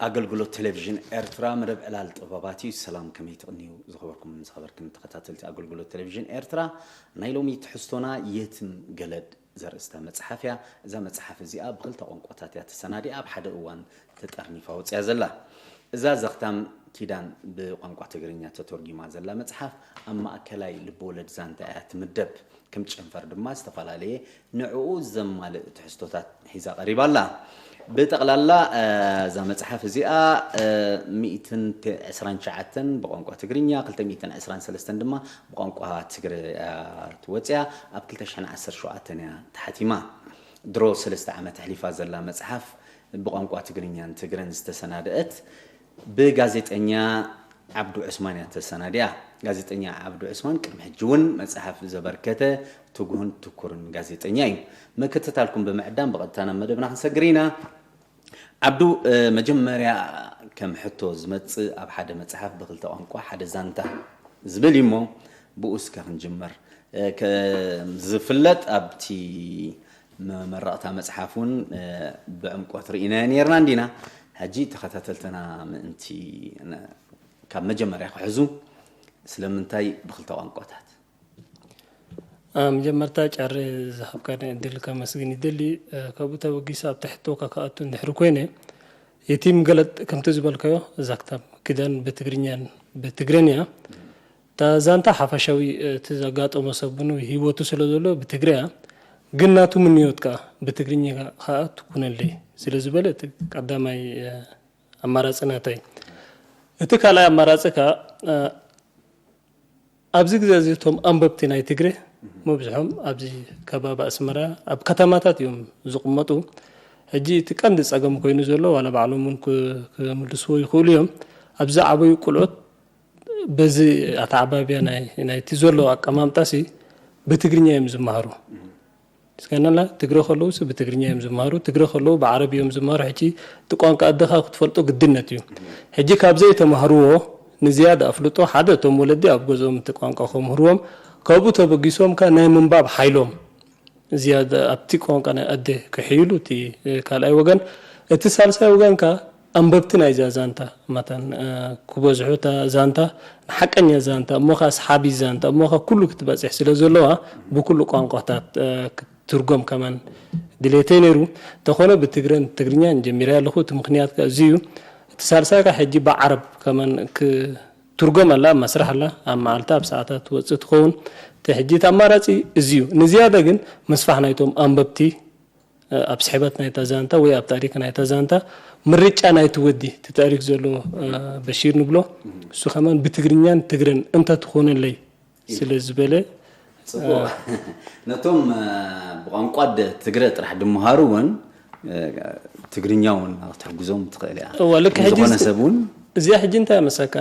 ኣገልግሎት ቴሌቪዥን ኤርትራ፣ መደብ ዕላል ጥበባት እዩ። ሰላም፣ ከመይ ትቕንዩ ዝኸበርኩም ዝኸበርክን ተኸታተልቲ ኣገልግሎት ቴሌቪዥን ኤርትራ? ናይ ሎሚ ትሕዝቶና የትም ገለድ ዘርእስታ መጽሓፍ እያ። እዛ መጽሓፍ እዚኣ ብኽልተ ቋንቋታት እያ ተሰናዲኣ፣ ኣብ ሓደ እዋን ተጠርኒፋ ወጽያ ዘላ። እዛ ዘኽታም ኪዳን ብቋንቋ ትግርኛ ተተርጒማ ዘላ መጽሓፍ ኣብ ማእከላይ ልብወለድ ዛንታ እያ ትምደብ። ከም ጨንፈር ድማ ዝተፈላለየ ንዕኡ ዘማልእ ትሕዝቶታት ሒዛ ቀሪባ ኣላ። ብጠቕላላ፣ እ፣ እዛ መጽሓፍ እዚኣ፣ እ፣ ሚእትን ዕስራን ትሽዓተን ብቋንቋ ትግርኛ፣ ክልተ ሚእትን ዕስራን ሰለስተን ድማ ብቋንቋ ትግረ እያ ትወጽያ። ኣብ ክልተ ሽሕን ዓሰርተ ሸውዓተን እያ ተሓቲማ። ድሮ ሰለስተ ዓመት ኣሕሊፋ ዘላ መጽሓፍ ብቋንቋ ትግርኛን ትግረን ዝተሰናደአት ብጋዜጠኛ ዓብዱ ዑስማን እያ ተሰናዲኣ። ጋዜጠኛ ዓብዱ ዑስማን ቅድሚ ሕጂ እውን መጽሓፍ ዘበርከተ ትጉህን ትኩርን ጋዜጠኛ እዩ። ምክትታልኩም ብምዕዳም ብቐጥታ ናብ መደብና ክንሰግር ኢና። ዓብዱ፣ እ፣ መጀመርያ ከም ሕቶ ዝመጽእ ኣብ ሓደ መጽሓፍ ብኽልተ ቋንቋ ሓደ ዛንታ ዝብል እዩ እሞ ብኡ እስከ ክንጅምር። እ፣ ከም ዝፍለጥ ኣብቲ መመረቕታ መጽሓፍ እውን፣ እ፣ ብዕምቆት ርኢናዮ ነይርና እንዲና። ሕጂ ተኸታተልትና ምእንቲ ነ-፣ ካብ መጀመርያ ክሕዙ ስለምንታይ ብኽልተ ቋንቋታት? ኣብ መጀመርታ ጫሪ ዝሃብካኒ ዕድል ከመስግን ይደሊ። እ፣ ካብኡ ተበጊሰ ኣብቲ ሕቶካ ክኣቱ እንድሕሪ ኮይነ፣ የቲም ገለድ ከምቲ ዝበልካዮ እዛ ክታም ኪዳን ብትግርኛን ብትግረን እያ። እታ ዛንታ ሓፈሻዊ፣ እ፣ እቲ ዘጋጠሞ ሰብ እውን ህይወቱ ስለ ዘሎ ብትግረ እያ። ግን ናቱ ምንዮት ከኣ ብትግርኛ ከኣ ትኩነለይ ስለ ዝበለ እቲ ቀዳማይ፣ እ፣ ኣማራጺ ናተይ። እቲ ካልኣይ ኣማራጺ ከኣ፣ እ፣ ኣብዚ ግዜ እዚ እቶም ኣንበብቲ ናይ ትግረ መብዝሖም ኣብዚ ከባቢ ኣስመራ ኣብ ከተማታት እዮም ዝቕመጡ። ሕጂ እቲ ቀንዲ ጸገም ኮይኑ ዘሎ ዋላ ባዕሎም እውን ክ-፣ ክምልስዎ ይኽእሉ እዮም። ኣብዚ ዓበዩ ቆልዑት በዚ ኣተዓባብያ ናይ፣ ናይቲ ዘሎ ኣቀማምጣሲ ብትግርኛ እዮም ዝመሃሩ። እስከናላ ትግረ ከለውስ ብትግርኛ እዮም ዝመሃሩ፣ ትግረ ከለዉ ብዓረብ እዮም ዝመሃሩ። ሕጂ እቲ ቋንቋ ኣደኻ ክትፈልጦ ግድነት እዩ። ሕጂ ካብ ዘይተማህርዎ ንዝያዳ ኣፍልጦ ሓደ እቶም ወለዲ ኣብ ገዝኦም እቲ ቋንቋ ከምህርዎም፣ ካብኡ ተበጊሶም ከ ናይ ምንባብ ሓይሎም ዝያዳ ኣብቲ ቋንቋ ናይ ኣደ ክሕይሉ እቲ፣ እ፣ ካልኣይ ወገን። እቲ ሳልሳይ ወገን ከ ኣንበብቲ ናይዛ ዛንታ መታን፣ እ፣ ክበዝሑ እታ ዛንታ ንሓቀኛ ዛንታ እሞ ከ ሰሓቢ ዛንታ እሞ ከ ኩሉ ክትበጽሕ ስለ ዘለዋ ብኩሉ ቋንቋታት፣ እ፣ ክትትርጎም ከማን ድሌተይ ነይሩ። እንተኾነ ብትግረን ትግርኛን ጀሚረ ኣለኹ። እቲ ምኽንያት ከ እዚ እዩ። እቲ ሳልሳይ ከ ሕጂ ብዓረብ ከማን ክ-፣ ትርጎም ኣላ፣ ኣብ መስርሕ ኣላ፣ ኣብ መዓልቲ፣ ኣብ ሰዓታት ትወጽእ ትኸውን። እቲ ሕጂ እቲ ኣማራጺ እዚ እዩ። ንዝያዳ ግን ምስፋሕ ናይቶም ኣንበብቲ፣ እ፣ ኣብ ስሕበት ናይታ ዛንታ ወይ ኣብ ታሪኽ ናይታ ዛንታ፣ ምርጫ ናይቲ ወዲ፣ እቲ ታሪኽ ዘሎ፣ እ፣ በሺር ንብሎ፣ እሱ ከማን ብትግርኛን ትግረን እንተትኾነለይ ስለ ዝበለ፣ ጽቡቕ። ነቶም፣ እ፣ ብቋንቋ ደ-፣ ትግረ ጥራሕ ድመሃሩ እውን፣ እ፣ ትግርኛ እውን ክትሕግዞም ትኽእል እያ። እወ፣ ልክ ከም ሕጂ ዝኾነ እዚ ሰብ እውን እዚኣ ሕጂ እንታይ መሰካ?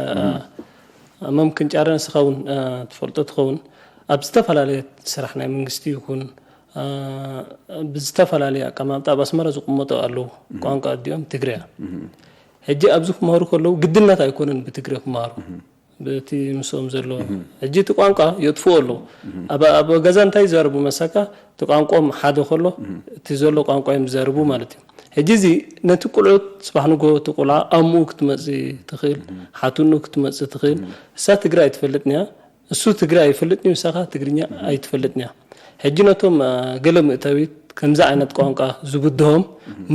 መምክን ጫረ ንስኻ እውን፣ እ፣ ትፈልጦ ትኸውን። ኣብ ዝተፈላለየ ስራሕ ናይ መንግስቲ ይኹን፣ እ፣ ብዝተፈላለየ ኣቀማምጣ ኣብ ኣስመራ ዝቕመጡ ኣለዉ። ቋንቋ ኣዲኦም ትግርያ። ሕጂ ኣብዚ ክመሃሩ ከለዉ ግድነት ኣይኮነን ብትግረ ክመሃሩ። በቲ ምስኦም ዘሎ ሕጂ እቲ ቋንቋ የጥፍኦ ኣለዉ። ኣብ፣ ኣብ ገዛ እንታይ ይዛረቡ መሳካ? እቲ ቋንቋኦም ሓደ ከሎ እቲ ዘሎ ቋንቋ እዮም ዝዛረቡ ማለት እዩ። ሕጂ እዚ ነቲ ቁልዑት ጽባሕ ንግሆ እቲ ቁልዓ ኣምኡ ክትመጽእ ትኽእል፣ ሓትንኡ ክትመጽእ ትኽእል። እሳ ትግረ ኣይትፈልጥን እያ፣ እሱ ትግረ ኣይፈልጥን እዩ፣ እሳ ከኣ ትግርኛ ኣይትፈልጥን እያ። ሕጂ ነቶም፣ አ፣ ገለ ምእታዊት ከምዚ ዓይነት ቋንቋ ዝብድሆም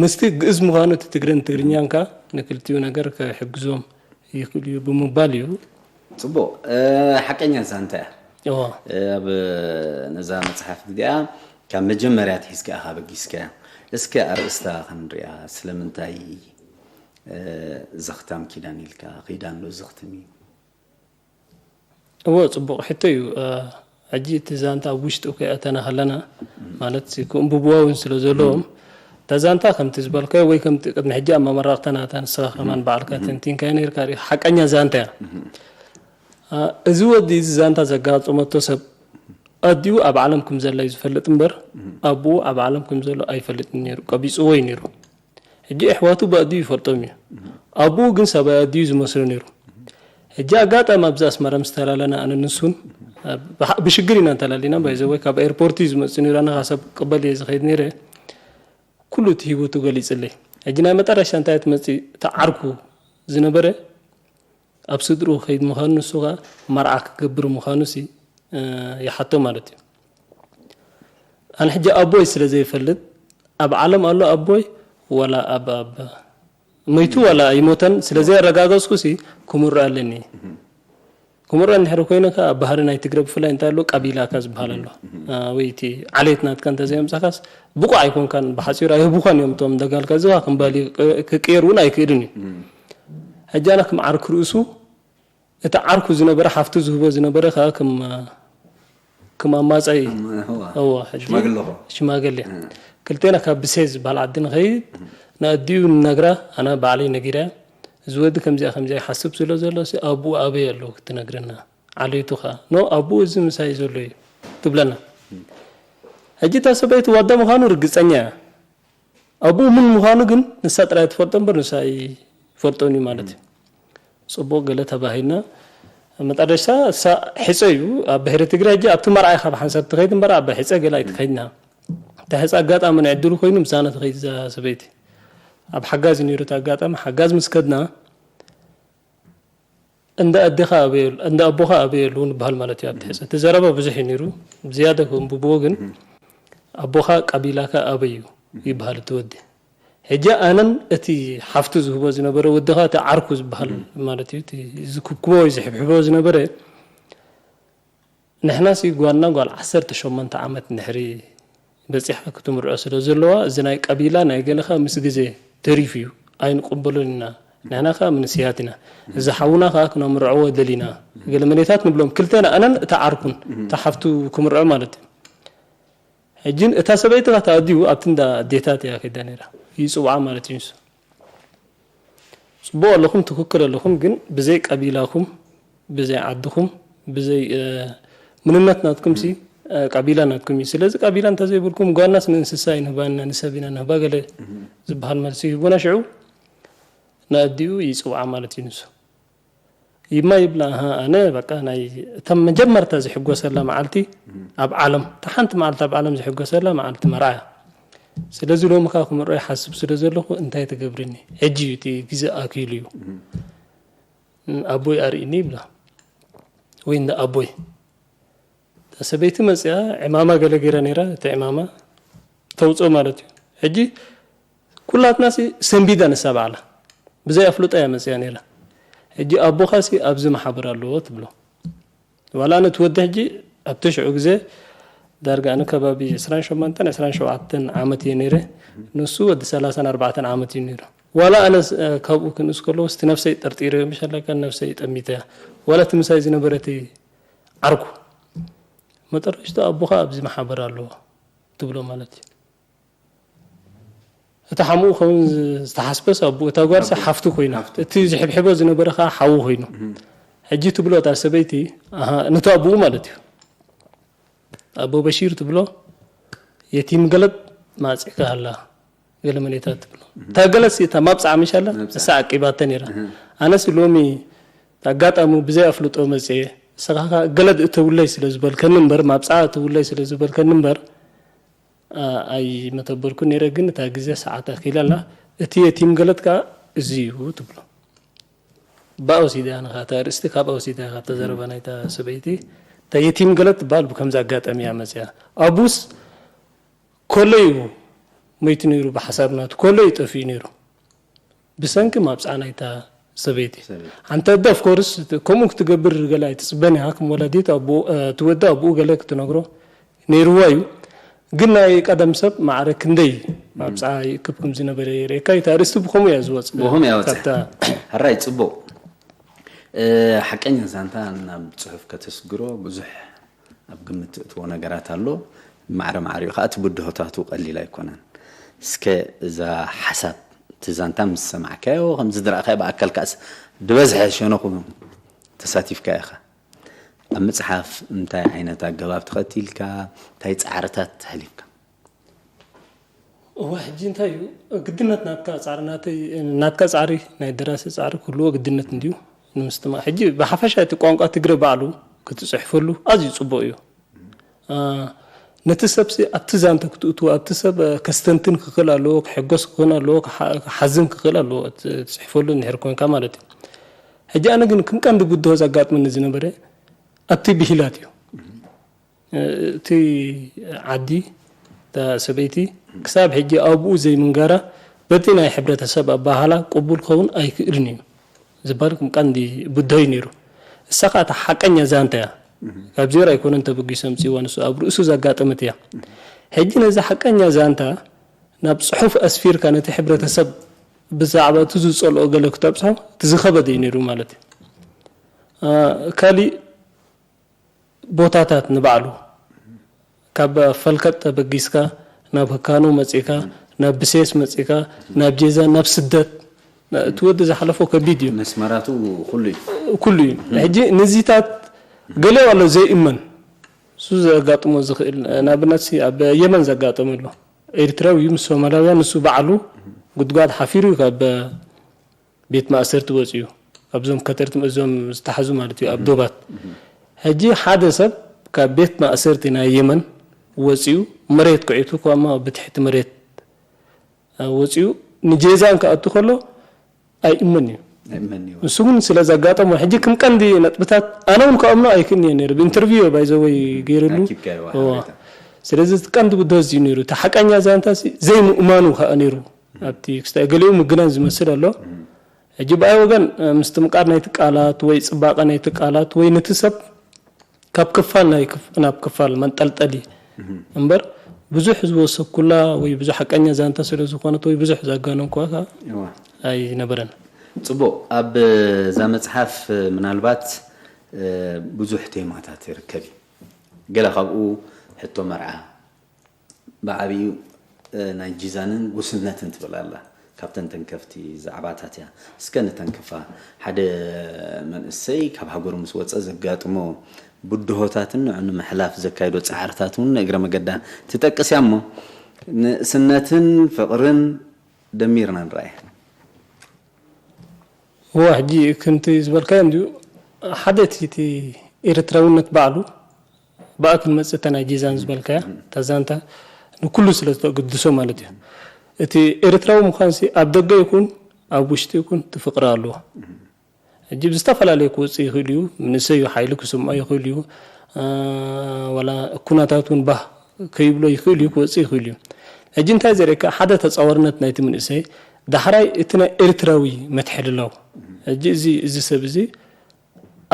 ምስቲ ግእዝ ምዃኑ እቲ ትግረን ትግርኛን ከኣ ንክልቲኡ ነገር ክሕግዞም ይኽእል እዩ ብምባል እዩ። ጽቡቕ። እ፣ ሓቀኛ ዛንታ እያ። እዎ። እ፣ ኣብ ነዛ መጽሓፍ እዚኣ ካብ መጀመርያ ኣትሒዝካ ኢኻ በጊስካያ። እስከ ኣርእስታ ክንሪኣ፣ ስለምንታይ፣ እ፣ ዘኽታም ኪዳን ኢልካ? ኪዳን ዶ ዘኽትም እዩ? እዎ፣ ጽቡቕ ሕቶ እዩ። እ፣ ሕጂ እቲ ዛንታ ኣብ ውሽጡ ከይኣተና ከለና፣ ማለት ክእንብብዋ እውን ስለ ዘለዎም፣ እታ ዛንታ ከምቲ ዝበልካዮ ወይ ከምቲ ቅድሚ ሕጂ ኣብ መመረቕታ ናታ ንስኻ ከማን ባዕልካ ተንቲንካዮ ነይርካ፣ ሓቀኛ ዛንታ እያ። እ፣ እዚ ወዲ እዚ ዛንታ ዘጋጠመቶ ሰብ ኣዲኡ ኣብ ዓለም ከም ዘላ እዩ ዝፈልጥ እምበር፣ ኣቦኡ ኣብ ዓለም ከም ዘሎ ኣይፈልጥን ነይሩ፣ ቀቢጽዎ እዩ ነይሩ። ሕጂ ኣሕዋቱ ብኣዲኡ ይፈልጦም እዩ። ኣቦኡ ግን ሰብኣይ ኣዲኡ ዝመስሎ ነይሩ። ሕጂ ኣጋጣሚ ኣብዚ ኣስመራ ምስ ተላለና ኣነ ንሱን፣ ብሓ-፣ ብሽግር ኢና እንተላሊና፣ ባይ ዘ ወይ ካብ ኤርፖርት እዩ ዝመጽእ ነይሩ፣ ኣነ ካብ ሰብ ክቕበል እየ ዝኸይድ ነይረ። ኩሉ እቲ ህይወቱ ገሊጽለይ። ሕጂ ናይ መጠረሻ እንታይ ትመፅእ? እቲ ዓርኩ ዝነበረ ኣብ ስድሩ ከይድ ምዃኑ፣ ንሱ ኸዓ መርዓ ክገብር ምዃኑ ሲ ይሓቶ ማለት እዩ። ኣነ ሕጂ ኣቦይ ስለ ዘይፈልጥ፣ ኣብ ዓለም ኣሎ ኣቦይ ዋላ ኣብ ኣብ መይቱ ዋላ ኣይሞተን ስለ ዘየረጋገጽኩ ሲ ክምርዖ ኣለኒ። ክምርዖ እንድሕር ኮይኑ ከኣ ኣብ ባህሪ ናይ ትግረ ብፍላይ እንታይ ኣሎ ቀቢላካ ዝበሃል ኣሎ። እ፣ ወይ እቲ ዓሌት ናትካ እንተዘየምጻካስ ብቑዕ ኣይኮንካን፣ ብሓጺሩ ኣይህቡኻን እዮም እቶም ደጋልካ እዚ ከኣ ከም ባህሊ ክቅየር እውን ኣይክእልን እዩ። ሕጂ ኣነ ከም ዓርኪ ርእሱ እቲ ዓርኩ ዝነበረ ሓፍቱ ዝህቦ ዝነበረ ከኣ ከም ከም ኣማጻይ እዋ፣ እዋ፣ ሕጂ ሽማግለ ኾ። ሽማግለ። ክልቴና ካብ ብሴ ዝበሃል ዓዲ ንኸይድ፣ ንኣዲኡ ንነግራ፣ ኣነ ባዕለይ ነጊረ፣ እዚ ወዲ ከምዚኣ ከምዚኣ ይሓስብ ስለ ዘሎ፣ ሲ ኣቡኡ ኣበይ ኣለዉ ክትነግረና። ዓሌቱ ኸኣ፣ ኖ፣ ኣቡኡ እዚ ምሳይ ዘሎ እዩ፣ ትብለና። ሕጂ እታ ሰበይቲ ዋዳ ምዃኑ ርግጸኛ እያ። ኣቡኡ ምን ምዃኑ ግን ንሳ ጥራይ ትፈልጦ እምበር ንሳ ኣይፈልጦን እዩ ማለት እዩ። ጽቡቕ ገለ ተባሂልና፣ መጠረሽታ እሳ ሕጸ እዩ። ኣብ ብሄረ ትግራይ ሕጂ ኣብቲ መርዓ ኢኻ ብሓንሳብ ትኸይድ እምበር ኣብ ሕጸ ገለ ኣይትኸይድና። እቲ ሕጸ ኣጋጣሚ ናይ ዕድሉ ኮይኑ ምሳና ትኸይድ እዛ ሰበይቲ። ኣብ ሓጋዝ እዩ ነይሩ እቲ ኣጋጣሚ። ሓጋዝ ምስ ከድና፣ "እንዳ ኣዴኻ ኣበይ ኣሎ? እንዳ ኣቦኻ ኣበይ ኣሎ?" ንበሃል ማለት እዩ ኣብቲ ሕጸ። እቲ ዘረባ ብዙሕ እዩ ነይሩ። ብዝያዳ ከንብብዎ ግን፣ "ኣቦኻ ቀቢላካ ኣበይ እዩ?" ይበሃል እቲ ወዲ። ሕጂ ኣነን እቲ ሓፍቱ ዝህቦ ዝነበረ ወድኻ፣ እቲ ዓርኩ ዝበሃል ማለት እዩ፣ እቲ ዝክብክቦ ወይ ዝሕብሕቦ ዝነበረ፣ ንሕናሲ ጓልና ጓል ዓሰርተ ሸሞንተ ዓመት እንድሕሪ በጺሓ ክትምርዖ ስለ ዘለዋ፣ እዚ ናይ ቀቢላ ናይ ገለኻ ምስ ግዜ ተሪፉ እዩ፣ ኣይንቕበሎን ኢና። ንሕና ከኣ መንእሰያት ኢና። እዚ ሓውና ከኣ ክነምርዕዎ ደሊና። ገለ መኔታት ንብሎም፣ ክልተና፣ ኣነን እታ ዓርኩን፣ እታ ሓፍቱ ክምርዖ ማለት እዩ። ሕጂ እታ ሰበይቲ ከኣ ተኣዲኡ ኣብቲ እንዳ ኣዴታት እያ ከይዳ ነይራ። ይጽውዓ ማለት እዩ ንሱ። ጽቡቕ ኣለኹም፣ ትኽክል ኣለኹም፣ ግን ብዘይ ቀቢላኹም፣ ብዘይ ዓድኹም፣ ብዘይ፣ እ፣ ምንነት ናትኩም ሲ፣ እ፣ ቀቢላ ናትኩም እዩ። ስለዚ ቀቢላ እንተዘይብልኩም ጓልናስ ንእንስሳ ኣይንህባን ኢና፣ ንሰብ ኢና ንህባ ገለ ዝበሃል መልሲ ይህቡና። ሽዑ ንኣዲኡ ይጽውዓ ማለት እዩ ንሱ። ይማ ይብላ፣ ኣሃ፣ ኣነ በቃ ናይ እታ መጀመርታ ዝሕጎሰላ መዓልቲ ኣብ ዓለም፣ እታ ሓንቲ መዓልቲ ኣብ ዓለም ዝሕጎሰላ መዓልቲ መርዓ እያ። ስለዚ ሎሚ ከኣ ክምርዖ ይሓስብ ስለ ዘለኹ እንታይ ትገብርኒ? ሕጂ እዩ እቲ ግዜ ኣኪሉ እዩ። ኣቦይ ኣርእኒ ይብላ። ወይ እንዳ ኣቦይ። እታ ሰበይቲ መጽያ ዕማማ ገለ ገይራ ነይራ፣ እቲ ዕማማ ተውጽኦ ማለት እዩ። ሕጂ ኩላትናሲ ሰንቢዳ ንሳ ባዕላ። ብዘይ ኣፍልጦ እያ መጽያ ነይራ። ሕጂ ኣቦኻሲ ኣብዚ መሓብር ኣለዎ ትብሎ። ዋላ ኣነ እቲ ወዲ ሕጂ ኣብቲ ሽዑ ግዜ ዳርጋ ኣነ ከባቢ ዕስራን ሸሞንተን ዕስራን ሸውዓተን ዓመት እየ ነይረ። ንሱ ወዲ ሰላሳን ኣርባዕተን ዓመት እዩ ነይሩ። ዋላ ኣነ ስ-፣ ካብኡ ክንእስ ከለዎ፣ እስቲ ነፍሰይ ጠርጢረ፣ ምሽ ኣለካ ነፍሰይ ጠሚተ። ዋላ እቲ ምሳይ ዝነበረ እቲ ዓርኩ። መጠረሽታ ኣቦኻ ኣብዚ መሓበር ኣለዎ ትብሎ ማለት እዩ። እቲ ሓሙኡ ከውን ዝ-፣ ዝተሓስበስ ኣቦ፣ እታ ጓልሲ ሓፍቱ ኮይና። ሓፍቱ። እቲ ዝሕብሕቦ ዝነበረ ከኣ ሓዉ ኮይኑ። ሕጂ ትብሎ እታ ሰበይቲ፣ ኣሃ፣ ነቲ ኣቦኡ ማለት እዩ። ኣቦ በሺር ትብሎ፣ የቲም ገለጥ ማጽእካ ሃላ፣ ገለ መኔታት ትብሎ። እታ ገለጽ እታ ማብጽዓ ምሽ ኣላ፣ ማብጽዓ። እሳ ዓቂባተ ነይራ። ኣነስ ሎሚ ኣጋጣሚ ብዘይ ኣፍልጦ መጽየ፣ ንስኻ ከኣ ገለድ እተውለይ ስለ ዝበልከኒ እምበር፣ ማብጽዓ እተውለይ ስለ ዝበልከኒ እምበር፣ ኣ-፣ ኣይመተበልኩን ነይረ፣ ግን እታ ግዜ ሰዓት ኣኪላ ኣላ። እቲ የቲም ገለድ ከኣ እዚ እዩ ትብሎ። ብኣ ወሲዳ እያ ንኻ፣ እታ ኣርእስቲ ካብኣ ወሲዳ እያ፣ ካብታ ዘረባ ናይታ ሰበይቲ። እታ የቲም ገለድ ትበሃል ብከምዚ ኣጋጣሚ እያ መጽያ። ኣቡስ ኮሎ እዩ መይቱ ነይሩ፣ ብሓሳብ ናቱ ኮሎ እዩ ጠፊኡ ነይሩ። ብሰንኪ ማብጽዓ ናይታ ሰበይቲ። ሰበይቲ። ሓንቲ ኣደ፣ of course፣ ከምኡ ክትገብር ገለ ኣይትጽበን ኢኻ፣ ከም ወላዲት ኣቦ-፣ እ፣ እቲ ወዲ ኣቦኡ ገለ ክትነግሮ ነይርዋ እዩ። ግን ናይ ቀደም ሰብ ማዕረ ክንደይ ማብጽዓ ይእክብ ከም ዝነበረ የርእየካ እዩ። እቲ ኣርእስቲ ብኸምኡ እያ ዝወጽእ። ብኸምኡ እያ ወጽእ። ካብታ ሕራይ ጽቡቕ። እ፣ ሓቀኛ ዛንታ ናብ ጽሑፍ ከተስግሮ ብዙሕ ኣብ ግምት ትእትዎ ነገራት ኣሎ። ማዕረ ማዕሪኡ ከኣ እቲ ብድሆታቱ ቀሊል ኣይኮነን። እስከ እዛ ሓሳብ፣ እቲ ዛንታ ምስ ሰማዕካዮ፣ ከምዚ ዝረኣኻዮ ብኣካል ከኣስ ዝበዝሐ ሸነኹ ተሳቲፍካ ኢኻ። ኣብ ምጽሓፍ እንታይ ዓይነት ኣገባብ ተኸቲልካ፣ እንታይ ጻዕርታት ተሕሊፍካ? እወ፣ ሕጂ እንታይ እዩ ግድነት ናትካ ጻዕሪ፣ ናተይ፣ ናትካ ጻዕሪ፣ ናይ ደራሲ ጻዕሪ ክህልዎ ግድነት እንድዩ ንምስትማዕ። ሕጂ ብሓፈሻ እቲ ቋንቋ ትግረ ባዕሉ ክትጽሕፈሉ ኣዝዩ ጽቡቕ እዩ። አ፣ ነቲ ሰብሲ ኣብቲ ዛንታ ክትእትዎ፣ ኣብቲ ሰብ ከስተንትን ክኽእል ኣለዎ፣ ክሕጎስ ክኽእል ኣለዎ፣ ክሓዝን ክኽእል ኣለዎ፣ ትፅሕፈሉ እንድሕር ኮንካ ማለት እዩ። ሕጂ ኣነ ግን ከም ቀንዲ ብድሆ ዘጋጥመኒ ዝነበረ ኣብቲ ብሂላት እዩ። እቲ ዓዲ፣ እታ ሰበይቲ ክሳብ ሕጂ ኣብኡ ዘይምንጋራ በቲ ናይ ሕብረተሰብ ኣባሃላ ቅቡል ክኸውን ኣይክእልን እዩ ዝበሃል ከም ቀንዲ ብድሆ እዩ ነይሩ። እሳ ኸዓ እታ ሓቀኛ ዛንታ እያ። ካብ ዜሮ ኣይኮነን ተበጊሱ ኣምፅእዋ፣ ንሱ ኣብ ርእሱ ዘጋጠመት እያ። ሕጂ ነዚ ሓቀኛ ዛንታ ናብ ፅሑፍ ኣስፊርካ ነቲ ሕብረተሰብ ብዛዕባ እቲ ዝፀልኦ ገለ ክተብፅሖ እቲ ዝኸበደ እዩ ነይሩ ማለት እዩ። ካሊእ ቦታታት ንባዕሉ ካብ ፈልከጥ ተበጊስካ ናብ ህካኖ መጺእካ ናብ ብሴስ መጺእካ ናብ ጄዛን ናብ ስደት እቲ ወዲ ዝሓለፎ ከቢድ እዩ። መስመራቱ ኩሉ እዩ። ኩሉ እዩ። ሕጂ ንዚታት ገሊኡ ኣሎ ዘይእመን እሱ ዘጋጥሞ ዝኽእል ንኣብነት ኣብ የመን ዘጋጠመ ኣሎ። ኤርትራዊ እዩ ምስ ሶማላውያን ንሱ ባዕሉ ጉድጓድ ሓፊሩ እዩ ካብ ቤት ማእሰርቲ ወፂኡ ካብዞም ከተርቲ እዞም ዝተሓዙ ማለት እዩ ኣብ ዶባት ሕጂ ሓደ ሰብ ካብ ቤት ማእሰርቲ ናይ የመን ወፂኡ መሬት ክዒቱ ከማ ብትሕቲ መሬት ወፂኡ ንጄዛን ክኣቱ ከሎ ኣይእመን እዩ። ንሱ ግን ስለ ዘጋጠሞ ሕጂ ክም ቀንዲ ነጥብታት ኣነ እውን ከኣምኖ ኣይክእልን እየ ነይሩ ብኢንተርቪው ባይዘወይ ገይርሉ። ስለዚ ቀንዲ ብድሆ እዚ ነይሩ እቲ ሓቀኛ ዛንታ ዘይምእማኑ ከዓ ነይሩ። ኣብቲ ክስታይ ገሊኡ ምግናን ዝመስል ኣሎ። ሕጂ ብኣይ ወገን ምስትምቃር ናይቲ ቃላት ወይ ፅባቐ ናይቲ ቃላት ወይ ነቲ ሰብ ካብ ክፋል ናይ ናብ ክፋል መንጠልጠሊ እምበር ብዙሕ ዝወሰኩላ ወይ ብዙሕ ሓቀኛ ዛንታ ስለ ዝኾነት ወይ ብዙሕ ዘጋነንኳ ኣይነበረን። ፅቡቕ ኣብ እዛ መፅሓፍ ምናልባት ብዙሕ ቴማታት ይርከብ እዩ። ገለ ካብኡ ሕቶ መርዓ ብዓብዩ ናይ ጂዛንን ጉስነትን ትብል ኣላ። ካብተን ተንከፍቲ ዛዕባታት እያ። እስከ ንተንክፋ። ሓደ መንእሰይ ካብ ሃገሩ ምስ ወፀ ዘጋጥሞ ብድሆታትን ንዑ ንምሕላፍ ዘካይዶ ፃዕርታት እውን ንእግረ መገዳ ትጠቅስ እያ እሞ ንእስነትን ፍቕርን ደሚርና ንረኣየ። እዋ ሕጂ ክንቲ ዝበልካዮ እንዲዩ ሓደ እቲ እቲ ኤርትራውነት ባዕሉ ብኣክል መጽእተ ናይ ጂዛን ዝበልካያ እታ ዛንታ ንኩሉ ስለ ተግድሶ ማለት እዩ። እቲ ኤርትራዊ ምዃንሲ ኣብ ደገ ይኹን ኣብ ውሽጢ ይኹን እቲ ፍቕሪ ኣለዎ። ሕጂ ብዝተፈላለየ ክወጽእ ይኽእል እዩ። መንእሰይ እዩ ሓይሊ ክስምዖ ይኽእል እዩ። ዋላ ኩነታት እውን ባህ ከይብሎ ይኽእል እዩ ክወጽእ ይኽእል እዩ። ሕጂ እንታይ ዘርእካ ሓደ ተጻዋርነት ናይቲ መንእሰይ ዳሕራይ እቲ ናይ ኤርትራዊ መትሕልላው ሕጂ እዚ እዚ ሰብ እዚ